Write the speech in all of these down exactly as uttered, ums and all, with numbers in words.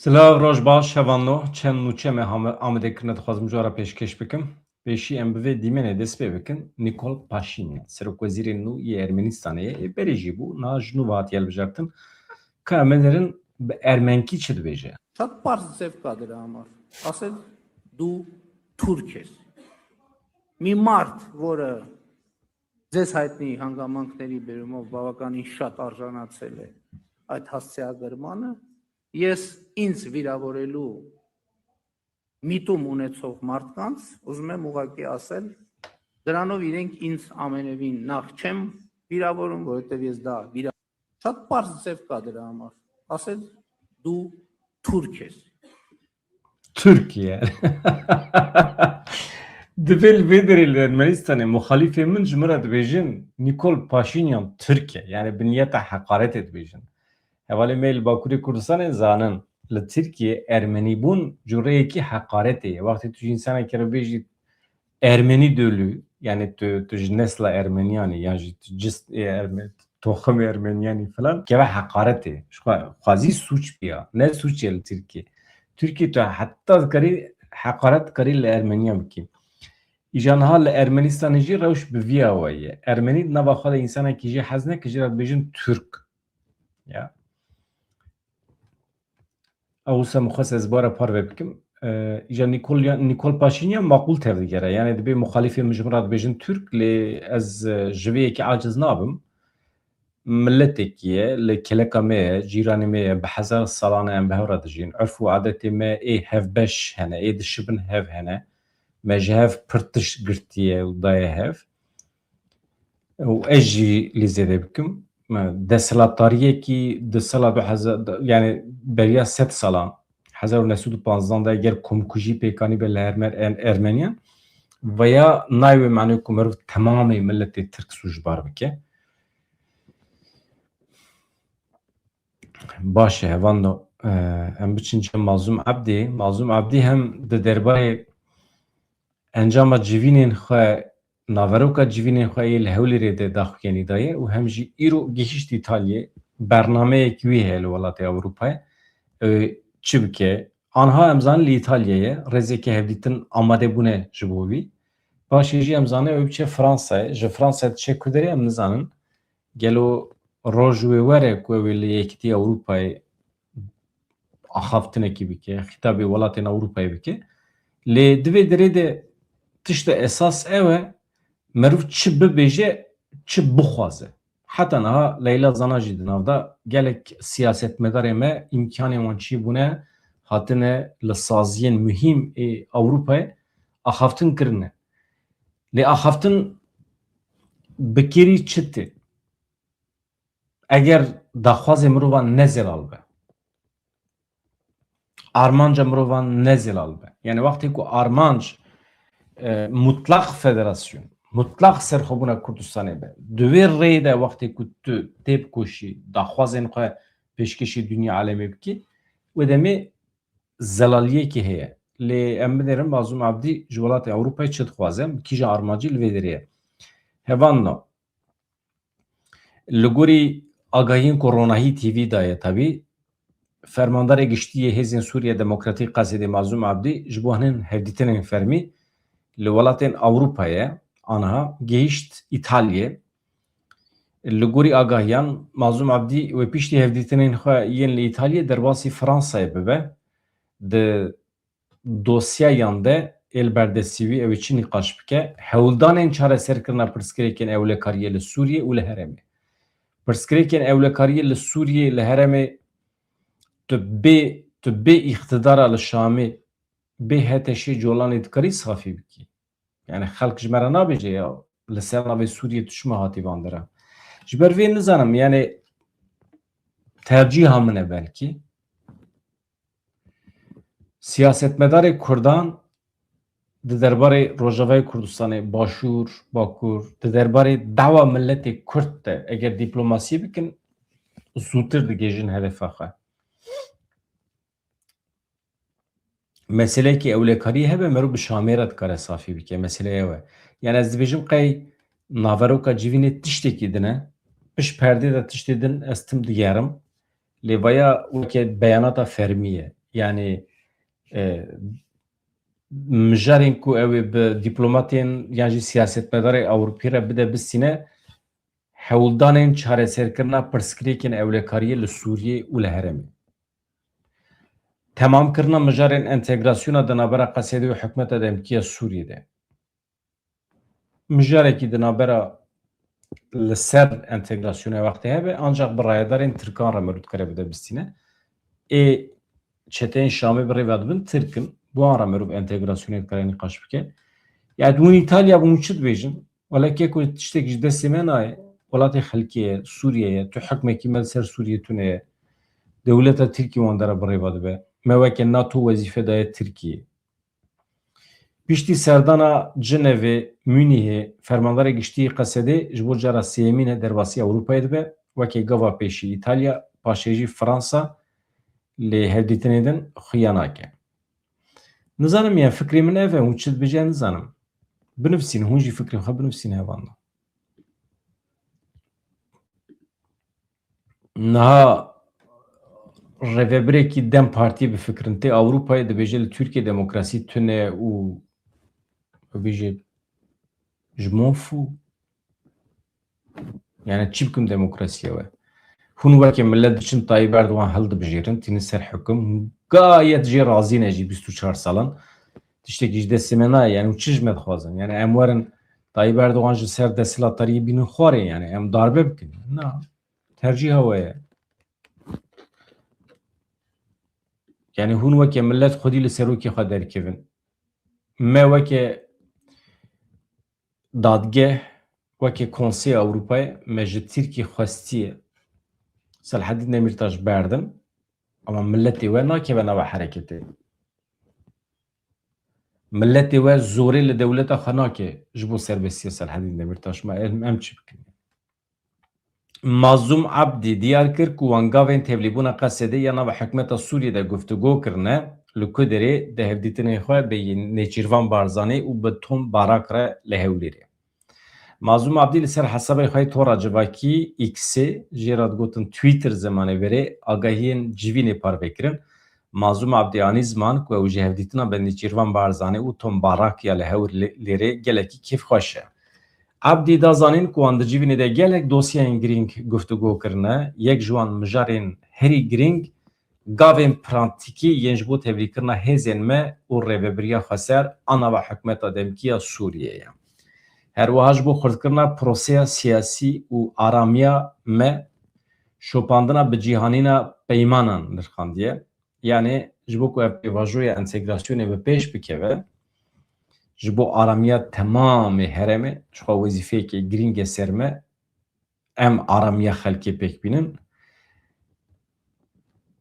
Silav, roj baş, hevalno. Çend nûçe me Hame-, Amedê kirine dixwazim ji we re pêşkêş bikim. Pêşî em bi vê dîmenê dest pê bikin. Nikol Paşinyan, serokwezîrê nû yê Ermenistanê ye. Ê berê jî bû, niha ji nû ve hatiye hilbijartin. Ka em binerin bi ermenkî çi dibêje? Շատ պարզ ձև կա դրա համար։ Ասել դու թուրք ես։ Մի մարդ, որը ձեզ հայտնի հանգամանքների բերումով բավականին շատ արժանացել է այդ հասցեագրմանը, ես ինձ վիրավորելու միտում ունեցող մարդկանց ուզում եմ ուղղակի ասել, դրանով իրենք ինձ ամենևին նախ չեմ վիրավորում, որովհետև ես դա վիրա-, շատ պարզ ձև կա դրա համար։ Ասել դու թուրք ես։ Türkiye. Divê li vê derê li Ermenistanê muxalîfê min ji min re dibêjin Nikol Paşinyan Tirk e. Yani bi niyeta heqaretê dibêjin. Hevalê me li Bakurê Kurdistanê zanin li Tirkiye Ermenîbûn cureyekî heqaretê ye. Wextê tu ji însanekî re bêjî Ermenî dölü, yani tu, tu ji nesla Ermeniyan î, yan jî tu cist ê Erme-, toximê Ermeniyan î filan, keve heqaretê. Ji xwe, xwezî sûç biya. Ne sûç e li Tirkiye. Tirkiye tu heta dikarî heqaret dikarî li Ermeniyan bikî. Îja niha li Ermenistanê jî rewş bi vî awayî ye. Ermenî di nava xwe de însanekî jê hez neke, jê re dibêjin Türk. Ya. Ew wisa min xwest ez bi we re parve bikim. E, îja Nikol, Nikol Paşinyan maqûl tevdigere. Yani dibê muxalîfê min ji min re dibêjin Türk, lê ez, e, ji vê yekê aciz nabim. Miletekî ye, li keleka me ye, cîranê me ye, bi hezar salan e em bi hev re dijîn. Urf û adetê me ê hevbeş hene, ê dişibin hev hene. Me ji hev pir tişt girtiye û daye hev. Û ez jî lê zêde bikim. Me desthilatdariyekî di sala du hezar, yani beriya sed salan, hezar û neh sed û panzdan de eger komkujî pêk anîbe li Erme-, Er-, Ermeniyan, veya nayê wê manê ku meriv temamê miletê Tirk sûcbar bike. Baş e, hevalno, e, em biçin cem Mazlûm Ebdî. Mazlûm Ebdî hem di derbarê encama civînên xwe, naveroka civînên xwe yê li Hewlêrê de daxuyanî daye û hem jî îro gihişt Îtalyê, bernameyek wî heye li welatê Ewropayê. Ew çi bike? Anha em zanin li Îtalyê ye, rêzeke hevdîtin amade bûne ji bo wî. Paşê jî em zanin ew biçe Fransayê, ji Fransayê diçe ku derê em nizanin. Gelo roj wê were ku ew ê li Yekîtiya Ewropayê axaftinekî bike, xîtabê welatên Ewropayê bike. Lê di vê derê de tişta esas ew e, meriv çi bibêje, çi bixwaze. Heta niha Leyla Zana jî di nav de gelek siyasetmedarê me îmkanên wan çêbûne, hatine li saziyên muhîm ê Ewropayê axaftin kirine. Lê axaftin bi kêrî çi tê? Eger daxwazê mirovan ne zelal be, armanca mirovan ne zelal be. Yani wextê ku armanc, e, mutlaq federasyon, mutlaq serxwebûna Kurdistanê be, di wê rêyê de wextê ku tu têbikoşî, daxwazên xwe pêşkêşî dinya alemê bikî, wê demê zelaliyekê heye. Lê em binêrin Mazlûm Abdî ji welatê Ewropayê çi dixwaze, bi kîjan armancî li vê derê ye. Hevalno, li gorî agahiyên ku Ronahî T V daye, tabî, Fermandarê Giştî yê Hêzên Sûriye Demokratîk, Qesedê Mazlûm Abdî, ji bo hinên hevdîtinên fermî li welatên Ewropayê aniha gihîşt Îtalyê. Li gorî agahiyan, Mazlûm Abdî wê piştî hevdîtinên xwe yên li Îtalyê derbasî Fransayê bibe, di dosyeyan de ê li ber destî wî ew ê çi nîqaş bike? Hewldanên çareserkirina pirsgirêkên ewlekariyê li Sûriyê û li herêmê. Pirsgirêkên ewlekariyê li Sûriyê, li herêmê, tu bê, tu bê îqtidara li Şamê, bê H T Şê Colanê dikarî safî bikî? Yani xelk ji me re nabêje ya li ser navê Sûriyê tu çima hatî van dera. Ji ber vê nizanim, yani tercîha min e belkî. Siyasetmedarê Kurdan di derbarê Rojavayê Kurdistanê, Başûr, Bakur, di derbarê dawa miletê Kurd de eger dîplomasî bikin, zûtir digihîjin hedefa xwe. Meseleyekî ewlekariyê hebe, meriv bi Şamê re dikare safî bike. Mesele ew e. Yani ez dibêjim qey naveroka civînê tiştekî din e. Pişt perdê de tiştê din ez tim digerim. Lê vaya weke beyanata fermî ye. yanî, e, mijarên ku ew ê bi dîplomatên yan jî siyasetmedarê Ewropî re bide bistîne, hewldanên çareserkirina pirsgirêkên ewlekariyê li Sûriyê û li herêmê. Temamkirina mijarên entegrasyona di navbera Qesedê û hikûmeta demkî ya Sûriyê de. Mijarekî di navbera li ser entegrasyona wextê hebe, ancaq bi rayedarên Tirkan re mirov dikare bide bistîne. Ê çeteyên Şamê bi rêve dibin Tirk in. Bi wan re mirov entegrasyonê dikare nîqaş bike. Ya hûn Îtalya bûn çi dibêjin? Wele keko tiştek ji destê me nayê. Welatê xelkê ye, Sûriye ye. Tu hikmekî me li ser Sûriye tune ye. Dewleta Tirkî wan dera bi rêve dibe. Me weke NATO wezîfe daye Tirkiyê. Piştî serdana Cinevê, Munîhê, fermandarê giştî Qesedê ji bo cara sêyemîn e derbasî Ewropayê dibe, wekî gava pêşî Îtalya, paşê jî Fransa, lê hevdîtinê din xuya nake. Nizanim, yani fikrê min ev e, hûn çi dibêje nizanim. Binivîsîn, hûn jî fikrê xwe binivîsîn hevalno. Niha rêvebirekî DEM Partiyê bifikirin, tê Ewropayê dibêje li Tirkiyê demokrasî tune û bêje je m'en fous. Yani çi bikim demokrasiya we? Hûn weke millet diçin Tayyip Erdogan hildibijêrin, tînin ser hikim. Gayet jê razî ne jî bîst û çar salan. Tiştekî ji destê me nayê. Yani çi ji me dixwazin? Yani em werin Tayyip Erdogan ji ser desthilatdariyê bînin xwarê, yani em darbe bikin. Na. Tercîha we ye. Yani hûn weke millet xwedî li serokê xwe derkevin. Me weke dadgeh, weke Konseya Ewropayê me ji Tirkî xwestiye Selahedîn Demîrtaş berdin, ama milletê we nakeve nava hereketê. Milletê we zorê li dewleta xwe nake ji bo serbestiya Selahedîn Demîrtaş. Me em, em çi bikin? Mazlûm Abdî diyar kir ku wan gavên tevlîbûna Qesedê ya nava hikûmeta Sûriyê de guftûgo kirine, li Kuderê di hevdîtinên xwe bi Nêçîrvan Barzanî û bi Tom Barak re li Hewlêrê. Mazlûm Abdî li ser hesabê xwe yê tora civakî X-ê, jê re digotin Twitter zemanê berê, agahiyên civînê parve kirin. Mazlûm Abdî anî ziman ku ew ji hevdîtina bi Nêçîrvan Barzanî û Tom Barak ya li Hewlêrê gelekî kêfxweş e. Abdî da zanîn ku wan di civînê de gelek dosyayên girîng guftûgo kirine. Yek ji wan mijarên herî girîng gavên pratîkî yên ji bo tevlîkirina hêzên me û rêvebiriya xweser a nava hikûmeta demkî ya Sûriyê ye. Her wiha ji bo xurtkirina proseya siyasî û aramiya me şopandina bi cîhanîna peymanan nirxandiye. Yani ji bo ku ev pêvajoya entegrasyonê bi pêş bikeve, ji bo aramiya temamê herêmê, ji xwe wezîfeyeke girîng e ser me, em aramiya xelkê pêk bînin.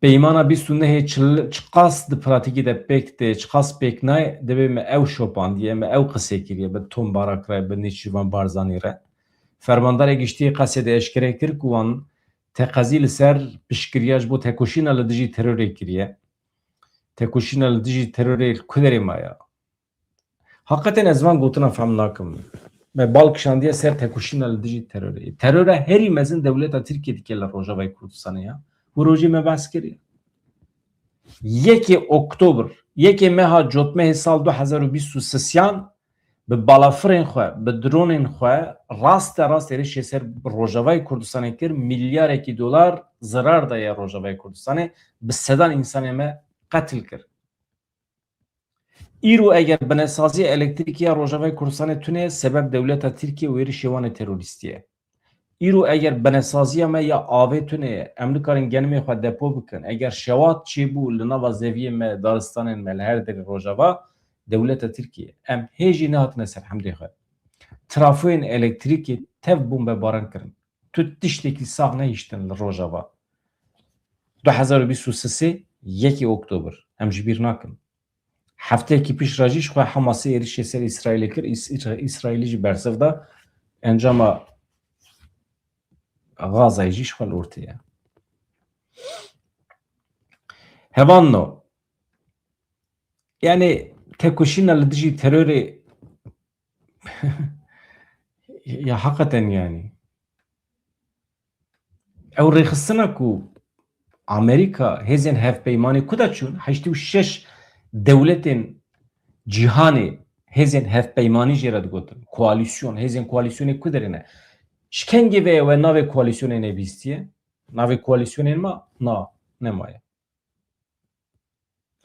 Peymana bîst û nehê çi-, çiqas di pratîkê de pêk tê, çiqas pêk nayê, divê me ew şopandiye, me ew qisê kiriye, bi Tom Barak re, bi Nêçîrvan Barzanî re. Fermandarê giştî Qesedê eşkere kir ku wan teqezî li ser piştgiriya ji bo tekoşîna li dijî terorê kiriye. Tekoşîna li dijî terorê li ku derê maye? Heqeten ez van gotina fehm nakim. Me bal kişandiye ser tekoşîna li dijî terorê. Terora herî mezin dewleta Tirkiye dike li Rojavayê Kurdistanê ya. Û rojê me behs kiriye. Yekê Oktober, yekê meha Cotmehê sal du hezar û bîst û sisiyan bi balafirên xwe, bi dronên xwe raste rast êrişê ser Rojavayê Kurdistanê kir, milyarekî dolar zirar daye Rojavayê Kurdistanê, bi sedan însanê me qetil kir. Îro eger binesaziya elektrîkî ya Rojavayê Kurdistanê tune ye, sebeb dewleta Tirkiye û êrişê wan ê terorîstî ye. Îro eger binesaziya me ya avê tune ye, em nikarin genimê xwe depo bikin, eger şewat çêbû li nava zeviyê me, daristanên me li her derê Rojava, dewleta Tirkiye. Em hê jî nehatine ser hemdê xwe. Trafoyên elektrîkê tev bombebaran kirin. Tu tiştekî sax nehiştin li Rojava. Du hezar û bîst û sê, yekê Oktober. Em ji bîr nakin. Hefteyekî pişt re jî ji xwe Hamasê êrişê ser Îsraîlê kir, Îs-, Îsraîlî jî bersiv da. Encama Gazayê jî ji xwe li ortê ye. Hevalno, yani tekoşîna li dijî terorê ya heqeten yani. Ew rêxistina ku Amerîka, hêzên hevpeymanî ku de çûn? Heştê û şeş dewletên cîhanê hêzên hevpeymanî jê re digotin. Koalîsyon, hêzên koalîsyonê ku derê ne? Ji kengê ve ye we navê koalîsyonê nebîstiye? Navê koalîsyonên me? Na, nemaye.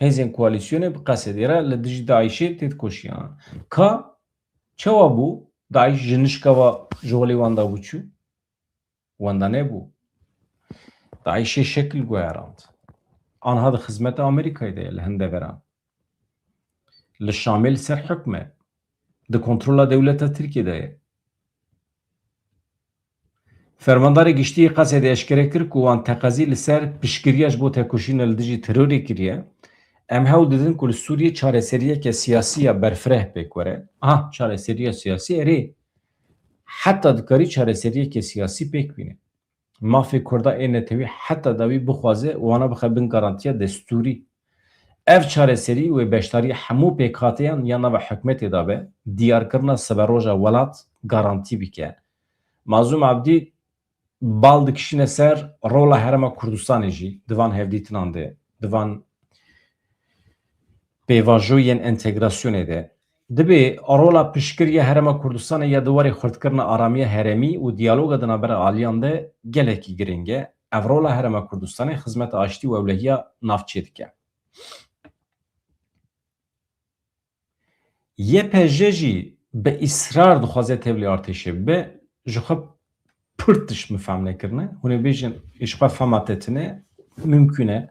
Hêzên koalîsyonê bi qesedê re li dijî DAIŞê têt koşiyan. Ka çawa bû? DAIŞ ji nişka wa ji holê wan da bû çû? Wenda nebû. DAIŞê şekil guherand. Anha di xizmeta Amerîkayê de ye li hin deveran. Li Şamê li ser hukm e. Di kontrola dewleta Tirkiyê de ye. Fermandarê Giştî yê Qesedê eşkere kir ku wan teqezî li ser piştgiriya ji bo têkoşîna li dijî terorê kiriye. Em hewl didin ku li Sûriyê çareseriyeke siyasî ya berfireh pêk were. Aha, çareseriya siyasî erê. Heta dikarî çareseriyeke siyasî pêk bîne. Mafê Kurda ê netewî heta dawî bixwaze û wana bixe bin garantiya destûrî. Ev çareserî wê beşdarî hemû pêkhateyan ya nava hikûmetê de be, diyarkirina siberoja welat garantî bike. Mazlûm Abdî bal dikişîne ser rola Herêma Kurdistanê jî di van hevdîtinan de, di van pêvajoyê yên entegrasyonê de. Dibê rola piştgiriya Herêma Kurdistanê ya di warê xurtkirina aramiya herêmî û diyaloga di navbera aliyan de gelekî giring e. Ev rola Herêma Kurdistanê xizmeta aştî û ewlehiya navçê dike. Y P J jî bi îsrar dixwaze tevlî artêşê bibe, ji xwe pir tişt min fehm nekirine. Hûn ê bêjin, ji xwe fehma te tune, mimkûn e.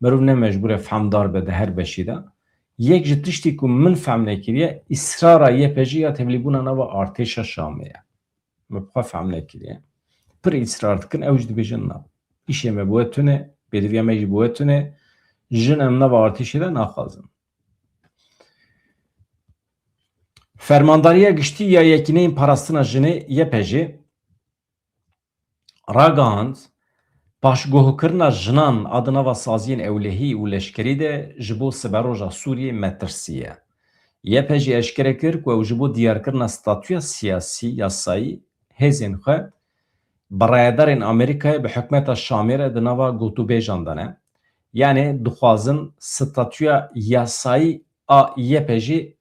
Mirov ne mecbûr e fehmdar be di her beşî de. Yek ji tiştî ku min fehm nekiriye, îsrara Y P J ya tevlîbûna nava artêşa Şamê ye. Min bi xwe fehm nekiriye. Pir îsrar dikin, ew jî dibêjin na. Îşê me bi we tune, pêdiviya me jî bi we tune. Jin em nava artêşê de naxwazin. Fermandariya Giştî ya Yekîneyên Parastina Jinê, Y P J, ragihand, paşguhkirina jinan a di nava saziyên ewlehî û leşkerî de ji bo siberoja Sûriyê metirsî ye. Y P J eşkere kir ku ew ji bo diyarkirina statûya siyasî, yasayî, hêzên xwe bi rayedarên Amerîkayê bi hikûmeta Şamê re di nava gotûbêjan de ne. Yanî dixwazin statûya yasayî a Y P J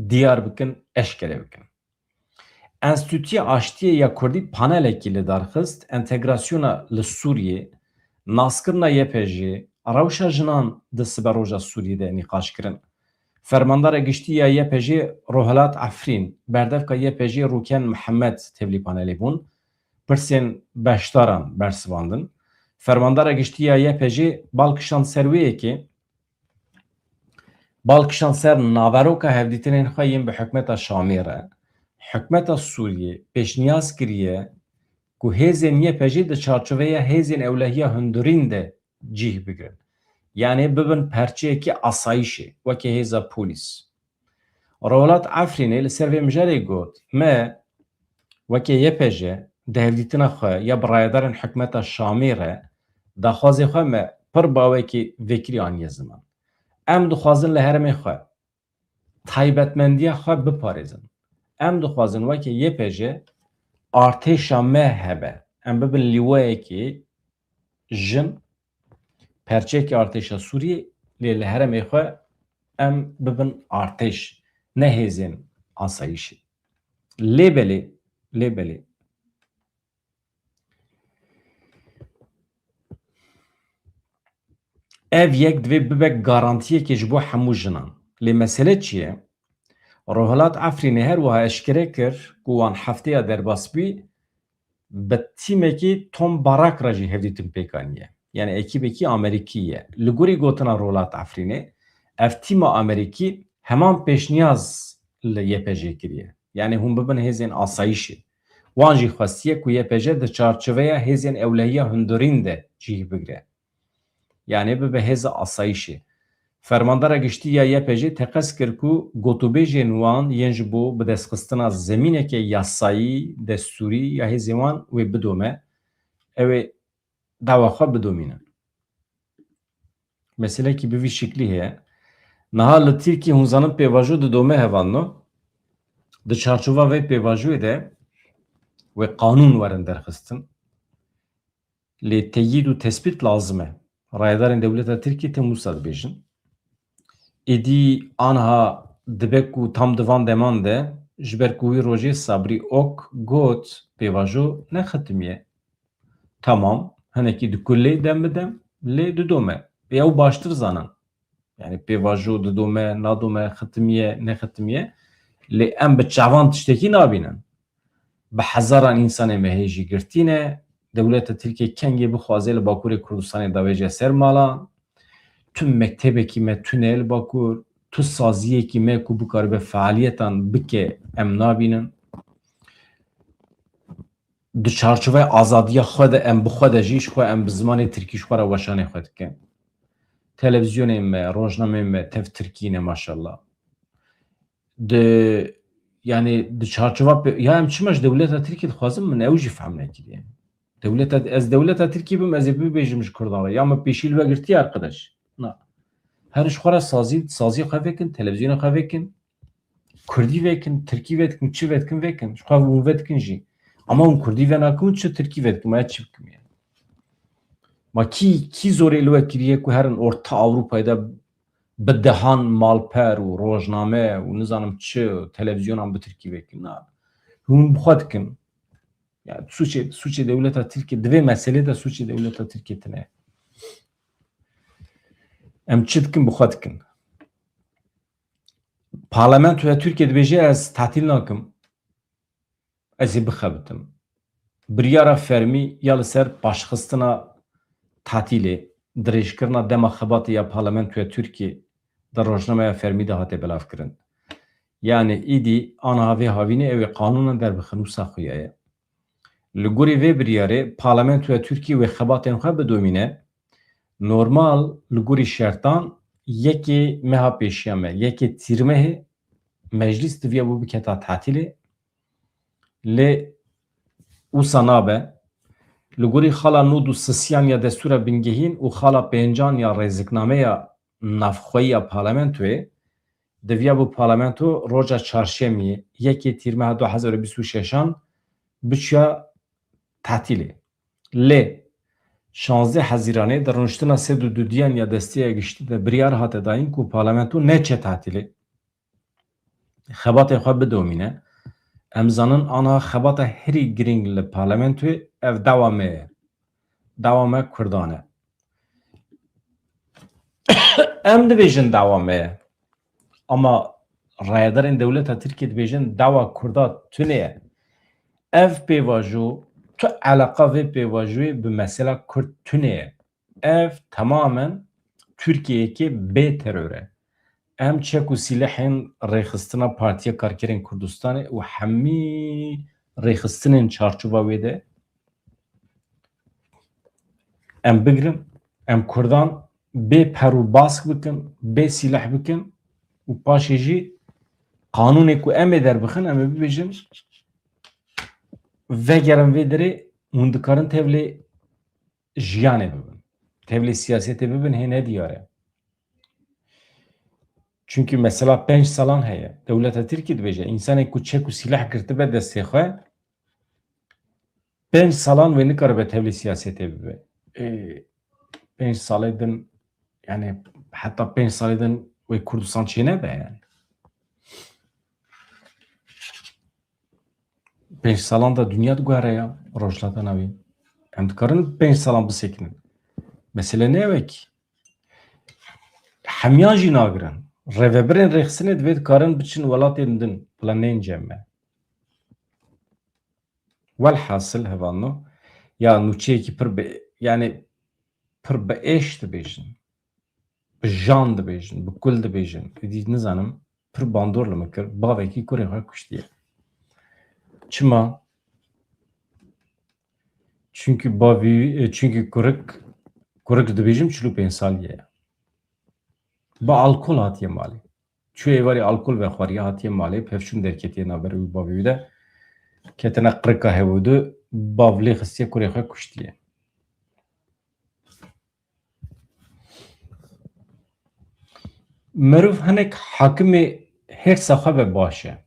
diyar bikin, eşkere bikin. Enstîtuya Aştiyê ya Kurdî panelekî li dar xist, entegrasyona li Sûriyê, naskirina Y P J, rewşa jinan di siberoja Sûriyê de nîqaş kirin. Fermandara Giştî ya Y P J Rohilat Efrîn, berdevka Y P J Rûken Mihemed tevlî panelê bûn, pirsên beşdaran bersivandin. Fermandara Giştî ya Y P J bal kişand ser wê yekê, bal kişand ser naveroka hevdîtinên xwe yên bi hikûmeta Şamê re. Hikûmeta Sûriyê pêşniyaz kiriye ku hêzên Y P J di çarçoveya hêzên ewlehiya hundirîn de cih bigirin. Yanî bibin perçeyekî asayîşê, weke hêza polîs. Rohilat Efrînê li ser vê mijarê got, me weke Y P J di hevdîtina xwe ya bi rayedarên hikûmeta Şamê re daxwazê xwe me pir bi awekî vekirî aniye ziman. Em dixwazin li herêmê xwe taybetmendiya xwe biparêzin. Em dixwazin weke Y P J artêşa me hebe. Em bibin lîwayekî jin, perçeyekî artêşa Sûriyê, lê li herêmê xwe em bibin artêş, ne hêzên asayîşê. Lê belê, lê belê. Ev yek divê bibe garantiyekê ji bo hemû jinan. Lê mesele çi ye? Rohilat Efrînê her wiha eşkere kir ku wan hefteya derbasbûyî bi tîmekî Tom Barak re jî hevdîtin pêk aniye. Yanî ekîbekî Amerîkî ye. Li gorî gotina Rohilat Efrînê, ev tîma Amerîkî heman pêşniyaz li Y P J kiriye. Yanî hûn bibin hêzên asayîşê. Wan jî xwestiye ku Y P J di çarçoveya hêzên ewlehiya hundirîn de cih bigire. Yanî bibe hêza asayîşê. Fermandara Giştî ya Y P J teqez kir ku gotûbêjên wan yên ji bo bidestxistina zemîneke yasayî, destûrî ya hêzên wan wê bidome, ew ê dawa xwe bidomînin. Meselekî bi vî şiklî heye. Niha li Tirkiyê hûn zanin pêvajo didome hevalno. Di çarçova vê pêvajoyê de wê qanûn werin derxistin. Lê teyîd û tespît lazim e. Rayedarên dewleta Tirkiyê tim wisa dibêjin. Êdî anha dibe ku tam di van deman de, ji ber ku wî rojê Sabrî Ok got, pêvajo nexitimiye. Tamam, hinekî dikulê dem bi dem, lê didome. Ew baştir zanin. Yani pêvajo didome, nadome, xitimiye, nexitimiye. Lê em bi çavan tiştekî nabînin. Bi hezaran însanê me hê jî girtî ne. Dewleta Tirkiye kengê bixwaze li Bakurê Kurdistanê davêje ser malan. Tu mektebekî me tune li Bakur, tu saziyekî me ku bikaribe fealiyetan bike, em nabînin. Di çarçoveyê azadiya xwe de em bi xwe de jî, ji xwe em bi zimanê tirkî ji xwe re weşanê xwe dikin. Televîzyonên me, rojnameyên me tev tirkî ne maşallah. Di, yani di çarçova pe-, ya em çima ji dewleta Tirkiyê dixwazin, min ew jî fehm nekiriye. Dewleta, ez dewleta Tirkiyê bim, ez ê bibêjim ji Kurdan re. Ya min pêşî li we girtiye arkadaş. Na. Her ji xwe re sazî, sazî xwe vekin, televîzyona xwe vekin. Kurdî vekin, Tirkî vekin, çi vekin vekin. Ji xwe hûn vedikin jî. Ama hûn Kurdî venakin, çi Tirkî vedikin, ma ya çi bikim yani. Ma kî, kî zorê li we kiriye ku herin Orta Ewropayê de bi dehan malper û rojname û nizanim çi televîzyonan bi Tirkî vekin. Na. Hûn bi xwe dikin. Yani sûçê, sûçê dewleta Tirkiyê, di vê meselê de sûçê dewleta Tirkiyê tine. Em çi dikin, bi xwe dikin. Parlamentoya Tirkiyê dibêje, ez tatîl nakim. Ez ê bixebitim. Biryara fermî ya li ser paşxistina tatîlê, dirêjkirina dema xebatê ya Parlamentoya Tirkiyê di rojnameya fermî de hate belavkirin. Yani îdî aniha vê havînê ew ê qanûnan derbixin, wisa xuya ye. Li gorî vê biryarê Parlamentoya Tirkiyê wê xebatên xwe bidomîne. Normal li gorî şertan yekê meha pêşiya me, yekê Tîrmehê meclîs diviyabû biketa tatîlê. Lê wisa nabe. Li gorî xala nod û sisiyan ya destûra bingehîn û xala pêncan ya rêziknameya navxweyî ya parlamentoyê, diviyabû parlamento roja çarşemiyê, yekê Tîrmeha du hezar û bîst û şeşan biçiya tatîlê. Lê şazdeh Hezîranê di rûniştina sed û dudiyan ya Desteya Giştî de biryar hate dayîn ku parlamento neçe tatîlê. Xebatê xwe bidomîne. Em zanin ana xebata herî girîng li parlamentoyê ev dawa me ye. Dawa me Kurdan e. Em dibêjin dawa me ye. Ama rayedarên dewleta Tirkiyê dibêjin dawa Kurda tune ye. Ev pêvajo, tu eleqa vê pêvajoyê bi mesela Kurd tune ye. Ev temamen Tirkiyeyekê bê teror e. Em çek û sîlehên rêxistina Partiya Karkerên Kurdistanê û hemî rêxistinên çarçova wê de em bigirin, em Kurdan bê per û bask bikin, bê sîleh bikin û paşê jî qanûnê ku em ê derbixin, em ê bibêjin, vegerin vê derê, hûn dikarin tevlê jiyanê bibin. Tevlê siyasetê bibin, hê ne diyar e. Çunkî mesela pênc salan heye. Dewleta Tirkî dibêje, însanê ku çek û sîleh girtibe destê xwe, pênc salan wê nikaribe tevlî siyasetê bibe. Ê, pênc salê din, yani heta pênc salê din wê Kurdistan çênebe yani. Pênc salan da dinya diguhere ya, Rojhilata Navîn. Em dikarin pênc salan bisekinin. Mesele ne ew e ki. Hemiyan jî nagirin. Rêvebirên rêxistinê divê dikarin biçin welatên din, bila neyên cem me. Welhasil hevalno, ya nûçeyekî pir bi, yani pir bi êş dibêjin. Bi jan dibêjin, bi kul dibêjin. Êdî nizanim, pir bandor li min kir. Bavekî kurê xwe kuştiye. Çima? Çünkü bavî, e, çünkü kurik, kurik dibêjim çil û pênc salî ye. Bi alkol hatiye malê. Çû êvarî alkol vexwariye, hatiye malê, pevçûn derketiye navber wî bavê wî de. Ketine qirika hevûdu, bav lê xistiye kurê xwe kuştiye. Meriv hinek hakimê hêrsa xwe ve baş e.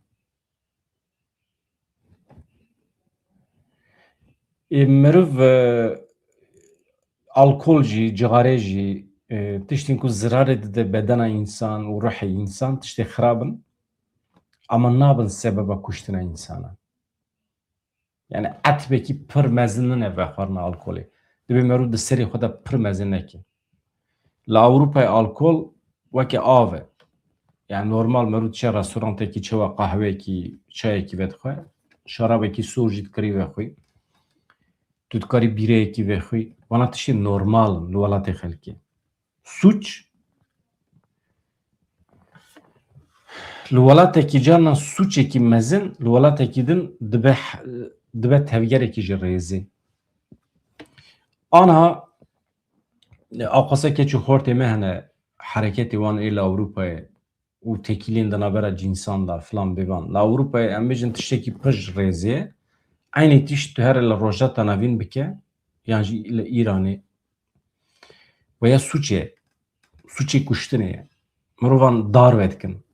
Ê, meriv, e, Alkol jî, cixarê jî, e, tiştên ku zirarê dide bedena însan û ruhê însan, tiştê xirab in, ama nabin sebeba kuştina însanan. Yani etbekî pir mezin nine vexwarina alkolê. Dibê merû di serê xwe de pir mezin neke. Li Ewropayê alkol weke av e. Yani normal merû diçe restorantekî çewa qehweyekî, çayekî vedixwe, şarabekî sor jî dikarî vexwî. Tu dikarî bîreyekî vexwî. Vana tiştê normal in li welatê xelkê. Sûç, li welatekî carna sûçekî mezin, li welatekî din dibe, dibe tevgerekî ji rêzê. Anha, aqasa keç û xortê me hene, hereketê wan ê li Ewropayê û tekîlên di navbera cînsan de filan bêvan. Li Ewropayê em bêjin tiştekî pir ji rêzê ye. Eynî tişt tu here li Rojhilata Navîn bike, yan jî li Îranê. Veya sûçê, sûçê kuştinê ye. Mirovan darve dikin.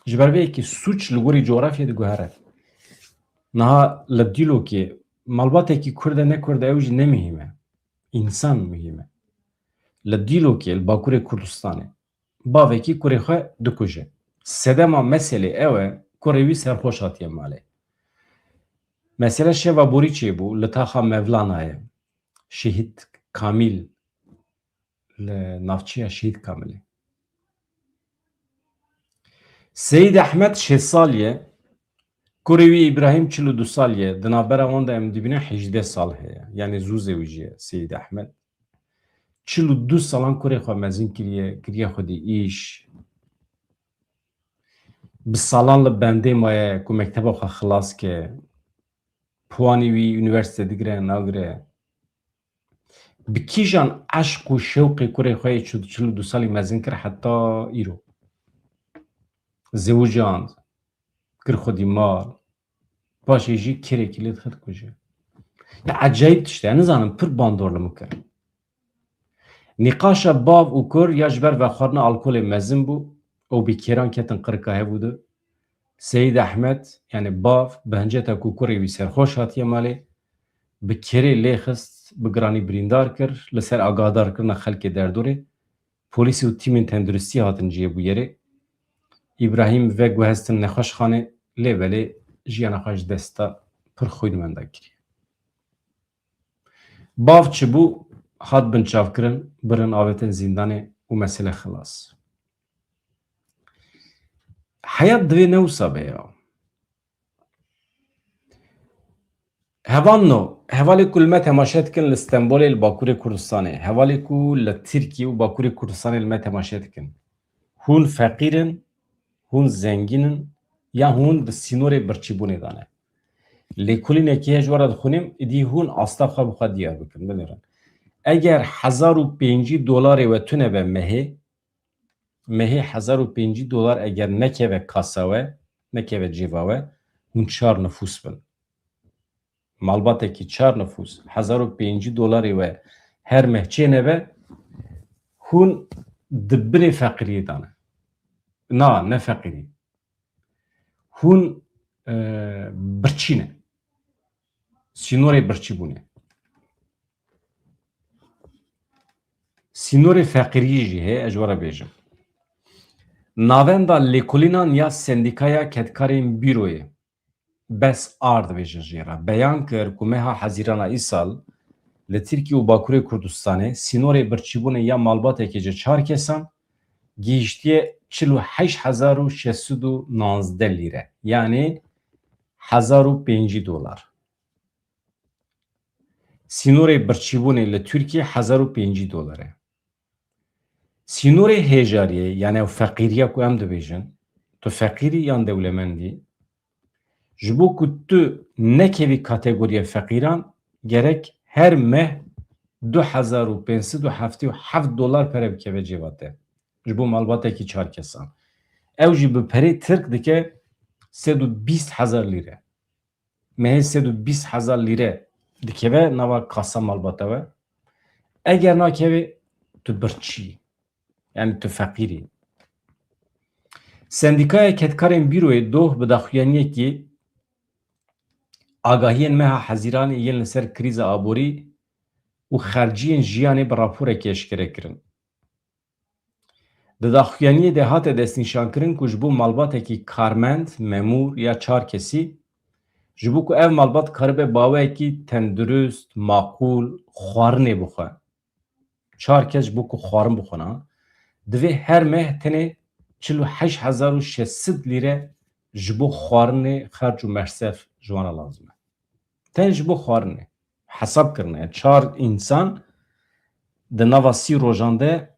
Ji ber vê yekê sûç li gorî coğrafyê diguhere. Niha li Dîlokê malbatekî Kurd e ne Kurd e ew jî ne muhîm e. Însan muhîm e. Li Dîlokê, li Bakurê Kurdistanê, bavekî kurê xwe dikuje. Sedema meselê ew e, kurê wî serxweş hatiye malê. Mesele şeva borî çêbû, li taxa Mevlanayê, Şehîd Kamîl, li navçeya Şehîd Kamilê. Seyîd Ehmed şêst salî ye, kurê wî Îbrahîm çil û du salî ye, di navbera wan de em dibînin hejdeh sal heye, yanî zû zewiciye Seyîd Ehmed. Çil û du salan kurê xwe mezin kiriye, kiriye xwedî îş. Bi salan li bendê maye ku mekteba xwe xilas ke. Puanî wî unîversîte digire, nagire. Bi kîjan eşq û şewqê kurê xwe yê çil û du salî mezin kir heta îro? Zewicand, kir xwedî mal, paşê jî kêrekî lê dixe dikuje. Ya ecayîb tişt e, nizanim pir bandor li min kir. Nîqaşa bav û kur ya ji ber vexwarina alkolê mezin bû û bi kêran ketin qirika hev û du. Seyîd Ehmed, yanî bav, bi hinceta ku kurê wî serxweş hatiye malê, bi kêrê lê xist, bi giranî birîndar kir, li ser agadarkirina xelkê derdorê, polîsê û tîmên tenduristiyê hatin cihê bûyerê. Îbrahîm veguhestin nexweşxanê, lê belê jiyana xwe ji dest da, pir xwîn wenda kiriye. Bav çi bû? Hat binçavkirin, birin, avêtin zîndanê û mesele xilas. Heyat divê ne wisa be ya. Hevalno, hevalê ku li me temaşe dikin li Stenbolê, li Bakurê Kurdistanê, hevalê ku li Tirkiyê û Bakurê Kurdistanê li me temaşe dikin. Hûn feqîr in, hûn zengîn in, ya hûn di sînorê birçîbûnê de ne. Lêkolînekê ji we re dixwînim, îdî hûn asta xwe bi xwe diyar bikin, binêrin. Eger hezar û pêncî dolarê we tune be mehê, mehê hezar û pêncî dolar eger nekeve kasa we, nekeve cêva we, hûn çar nifûs bin. Malbatekî çar nifûs, hezar û pêncî dolarê we her meh çênebe, hûn di binê feqîriyê de ne. Na, ne feqîrî. Hûn, e, birçî ne. Sînorê birçîbûnê. Sînorê feqîriyê jî heye, ez ji we re bêjim. Navenda lêkolînan ya Sendîkaya Kedkarên Bîroyê, BESAR dibêjin jê re, beyan kir ku meha Hezîrana îsal li Tirkiye û Bakurê Kurdistanê sînorê birçîbûnê ya malbatekê ji çar kesan gihiştiye çil û heşt hezar û şeş sed û nanzdeh lîre, yanî hezar û pêncî dolar. Sînorê birçîbûnê li Tirkiye hezar û pêncî dolar e. Sînorê hêjariyê, yani ew feqîriya ku em dibêjin, tu feqîrî yan dewlemendî, ji bo ku tu nekevî kategoriya feqîran, gerek her meh du hezar û pênc sed û heftê û heft dolar pere bikeve cêva te. Ji bo malbatekî çar kesan. Ew jî bi perê Tirk dike sed û bîst hezar lîre. Mehê sed û bîst hezar lîre dikeve nava kasa malbata we. Eger nakeve, tu birçî, yani tu feqîrî. Sendîkaya Kedkarên Bîroyê doh bi daxuyaniyekî agahiyên meha Hezîranê yên li ser krîza aborî û xerciyên jiyanê bi raporekî eşkere kirin. Di daxuyaniyê de hate destnîşankirin ku ji bo malbatekî karmend, memûr ya çar kesî, ji bo ku ev malbat karibe bi awayekî tendurist, maqûl, xwarinê bixwe. Çar kes ji bo ku xwarin bixwin, divê her meh tenê çil û heşt hezar û şeş sed lîre ji bo xwarinê xerc û mersef ji wan re lazim e. Ten ji bo xwarinê. Hesab kirine. Çar însan di nava sî rojan de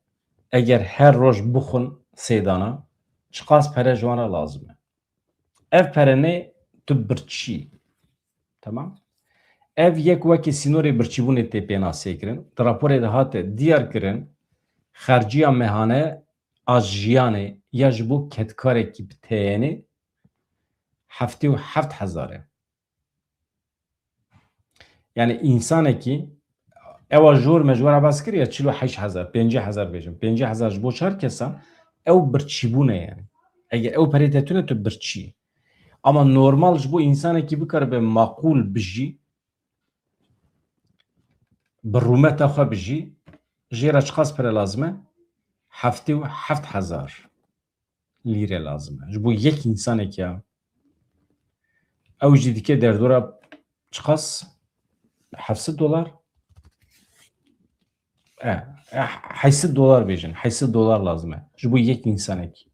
eger her roj bixwin sê dana, çiqas pere ji wan re lazim e? Ev pere nê tu birçî. Tamam? Ev yek wekî sînorê birçîbûnê tê pênasê kirin. Di raporê de hate diyar kirin, xerciya mehane a jiyanê ya ji bo kedkarekî bi teyenê heftê û heft hezar e. Yani, însanekî, ewa jor me ji we re behs kir ya çil û heşt hezar, pêncî hezar bêjin. Pêncî hezar ji bo çar kesan, ew birçîbûn e yani. Eger ew perê te tune, tu birçî. Ama normal ji bo însanekî bikaribe maqûl bijî, bi rûmeta xwe bijî, jê re çiqas pere lazim e? Heftê û heft hezar lîre lazim e. Ji bo yek însanekî ya. Ew jî dike derdora çiqas? Heft sed dolar? E, e, heşt sed dolar bêjin. Heşt sed dolar lazim e. Ji bo yek însanekî.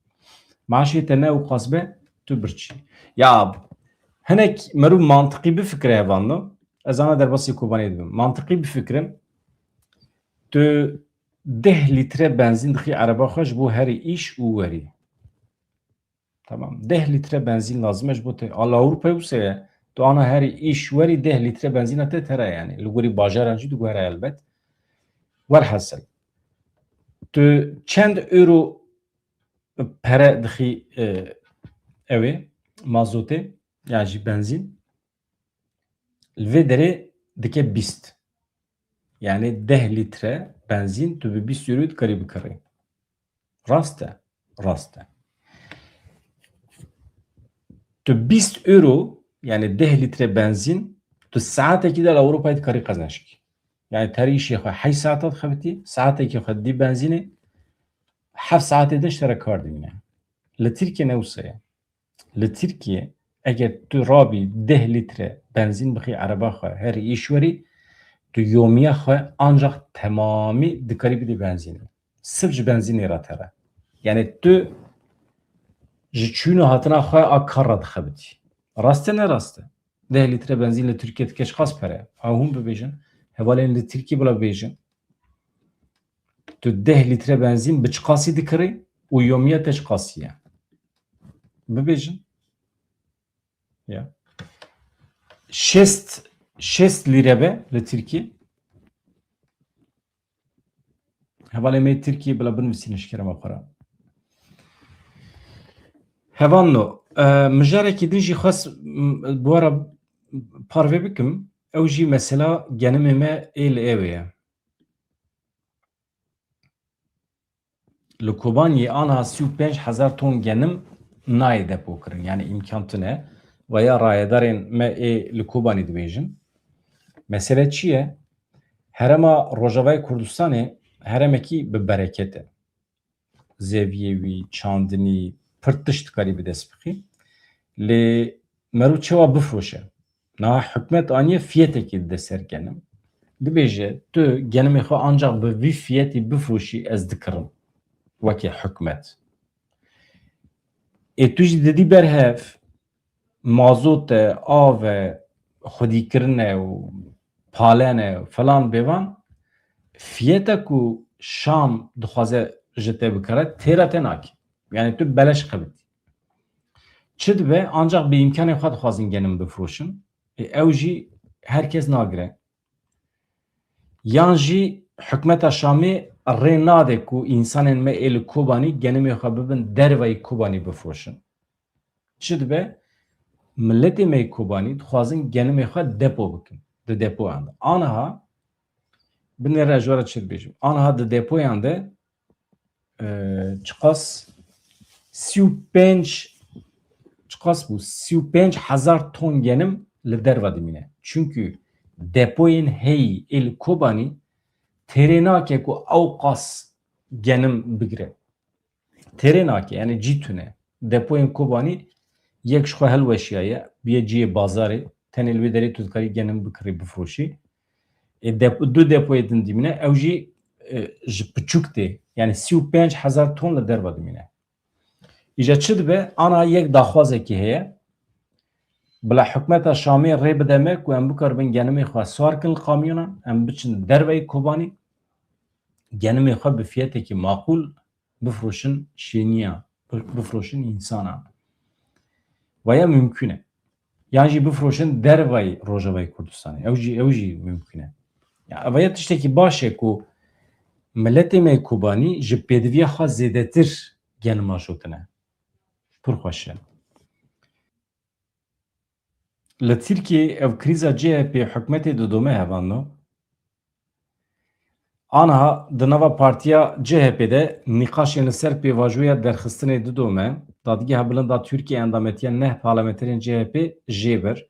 Maaşê te ne û qas be, tu birçî. Ya, hinek merû mantiqî bifikire hevalno. Ez ana derbasî Kobanê dibim. Mantiqî bifikirin. Tu deh lître benzîn dixî ereba xwe ji bo herî îş û werî. Tamam. Deh lître benzîn lazim e ji bo te. Ala Ewropayê wisa ye. Tu ana herî îş werî deh lître benzîna te tere yani. Li gorî bajaran jî diguhere elbet. Welhasil. Tu çend euro pere dixî, e, ew ê, mazotê, yan jî benzîn? Li vê derê dike bîst. Yani deh lître benzîn tu bi bîst euro dikarî bikirî. Rast e. Rast e. Tu bîst euro, yani deh lître benzîn, tu saetekî de li Ewropayê dikarî qezenc kî. Yani terî îşê xwe heşt saeta dixebitî, saetekî xwe didî benzînê, heft saetê din ji te re kar dimîne. Li Tirkiye ne wisa ye. Li Tirkiye eger tu rabî deh lître benzîn bixî ereba xwe herî îş werî, tu yomiya xwe ancax temamî dikarî bidî benzînê. Sirf ji benzînê re tere. Yani tu ji çûn û hatina xwe a kar re dixebitî. Rast e, ne rast e? Deh lître benzîn li Tirkiye dike çiqas pere? A hûn bibêjin. Hevalên li Tirkiye bila bêjin. Tu deh lître benzîn bi çiqasî dikirî û yomiya te çiqasî ye? Bibêjin. Ya. Şêst, şêst lîre be li Tirkiye. Hevalê me Tirkiye bila binivîsîne ji kerema xwe re. Hevalno, e, mijarekî din jî xwest, m, bi we re parve bikim. Ew jî mesela genimê me ê li ewê ye. Li Kobaniyê aniha sî û pênc hezar ton genim nayê depokirin. Yani îmkan tune. Veya rayedarên me ê li Kobanî dibêjin. Mesele çi ye? Herêma Rojavayê Kurdistanê herêmekî bi bereket e. Zeviyê wî, çandinî, pir tişt dikarî bi dest bixî. Lê merû çawa bifiroşe? Niha hikûmet aniye fiyetekî dide ser genim. Dibêje, tu genimê xwe ancax bi vî fiyetî bifiroşî, ez dikirim. Wekî hikûmet. Ê tu jî didî ber hev, mazot e, av e, xwedîkirin e û palen e, filan bêvan, fiyeta ku Şam dixwaze ji te bikire, têra te nake. Yani tu beleş xebitî. Çi dibe? Ancax bi îmkanê xwe dixwazin genim bifiroşin. Ê, ew jî her kes nagire. Yan jî hikûmeta Şamê rê nade ku însanên me ê li Kobanî genimê xwe bibin dervayî Kobanî bifiroşin. Çi dibe? Miletê me yê Kobanî dixwazin genimê xwe depo bikin. Di depoyan de. Aniha, binêre ji we re çi dibêjim? Aniha di depoyan de, e, çiqas? Sî û pênc, çiqas bû? Sî û pênc hezar ton genim li derve dimîne. Çunkî depoyên heyî ê li Kobanî têrê nake ku ew qas genim bigire. Têrê nake, yani cî tune. Depoyên Kobanî yek ji xwe hilweşiyaye, bûye cihê bazarê, tenê li wê derê tu dikarî genim bikirî, bifroşî. Ê, dep-, du depoyê din dimîne, ew jî, e, ji piçûk tê. Yani sî û pênc hezar ton li derve dimîne. Îca çi dibe? Ana yek daxwazekî heye. Bila hikûmeta Şamê rê bide me ku em bikaribin genimê xwe sar kin li kamyonan, em biçin derveyî Kobanî, genimê xwe bi fiyetekî maqûl bifroşin şêniya, bi-, bifroşin însana. Vaya mimkûn e. Yan jî bifroşin dervayî Rojavayê Kurdistanê. Ew jî, ew jî mimkûn e. Ya, vaya tiştekî baş e ku miletê me Kobanî ji pêdiviya xwe zêdetir genim aşotine. Pir xweş e. Li Tirkiyê ev krîza C H P hikûmetê didome hevalno. Aniha di nava partiya C H P de nîqaşên li ser pêvajoya derxistinê didome. Dadgeha Bilind a Tirkiyê endametiya neh parlamenterên C H P jê bir.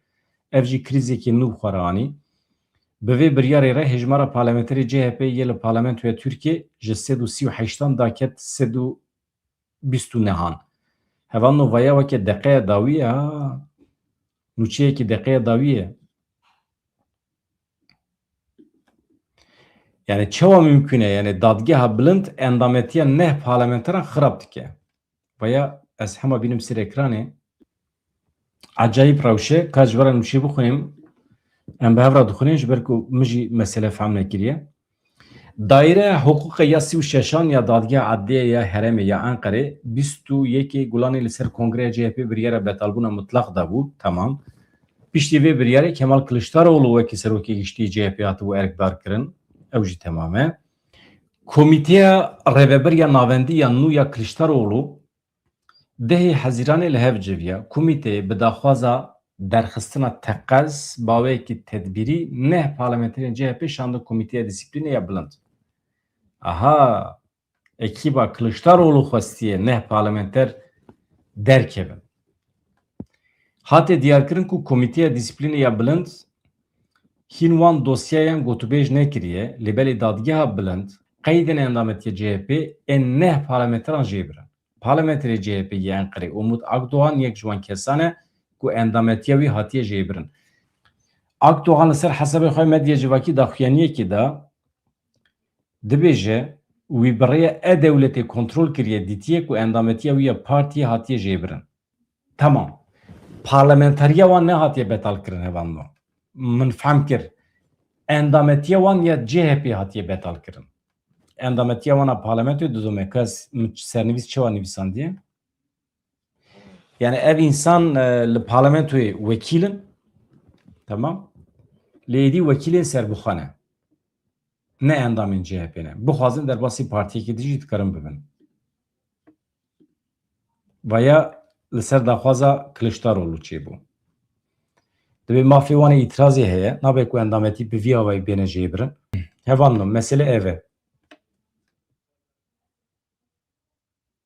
Ev jî krîzekî nû bi xwe re anî. Bi vê biryarê re hêjmara parlamenterê C H P yê li parlamentoya Tirkiyê ji sed û sî û heştan daket sed û bîst û nehan. Hevalno vaya weke deqeya dawî ye ha. Nûçeyekî deqeya dawî ye. Yani çawa mimkûn e? Yani Dadgeha Bilind endametiya neh parlamenteran xirab dike. Vaya ez hema bînim ser ekranê. Acayip rewşe, ka ji we re nûçê bixwînim. Em bi hev re dixwînin, ji ber ku min jî mesele fehm nekiriye. Daîreya Hiqûqê ya sî û şeşan ya Dadgeha Edliyê ya Herêmê ya Enqerê bîst û yekê Gulanê li ser kongreya C H P biryara betalbûna mutlaq dabû, temam. Piştî vê biryarê Kemal Kiliçdaroglu wekî serokê giştî C H P hatibû erkdarkirin, ew jî temam e. Komîteya Rêvebir ya Navendî ya nû ya Kiliçdaroglu dehê Hezîranê li hev civiya. Komîteyê bi daxwaza derxistina teqez bi awayekî tedbîrî neh parlamenterên C H P şandin Komîteya Dîsîplînê ya Bilind. Aha, ekîba Kiliçdaroglu xwestiye neh parlamenter derkevin. Hate diyarkirin ku Komîteya Dîsîplînê ya Bilind hîn wan dosyeyan gotûbêj nekiriye, lê belê Dadgeha Bilind qeydên endametiya C H P ên neh parlamenteran jê birin. Parlamenterê C H P yê Enqerê Umut Akdoğan yek ji wan kesan e ku endametiya wî hatiye jêbirin. Akdoğan li ser hesabê xwe medya civakî daxuyaniyekê da, dibêje, wî bi rêya e-dewletê kontrol kiriye, dîtiye ku endametiya wî ya partiyê hatiye jêbirin. Tamam. Parlamentariya wan nehatiye betalkirin hevalno. Min fehm kir. Endametiya wan ya C H P hatiye betalkirin. Endametiya wan a parlamentoyê didome, kes min sernivîs çawa nivîsandiye? Yani ev însan, e, li parlamentoyê wekîl in. Tamam. Lê êdî wekîlên serbixwe ne. Ne endamên C H P ne. Bixwazin derbasî partiyekî din jî dikarin bibin. Vaya li ser daxwaza Kiliçdaroglu çêbû. Divê mafê wan ê îtirazê heye, nabe ku endametî bi vî awayî bêne jêbirin. Hevalno, mesele ev e.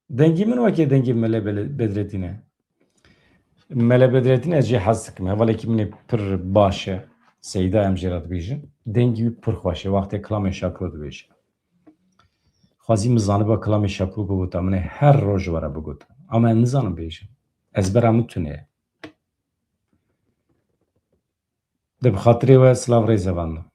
Dengî min weke dengê Mele Bele-, Bedretîn e. Mele Bedretîn ez jê hez dikim. Hevalekî min ê pir baş e. Seyda em jê re dibêjin. Dengî wî pir xweş e. Wextê kilamê Şapro dibêje. Xwezî min zaniba kilamê Şapro bigota. Min ê her roj were bigota. Ama ez nizanim bêjim. Ezbera min tune ye. De bi xatirê we silav rêz hevalno.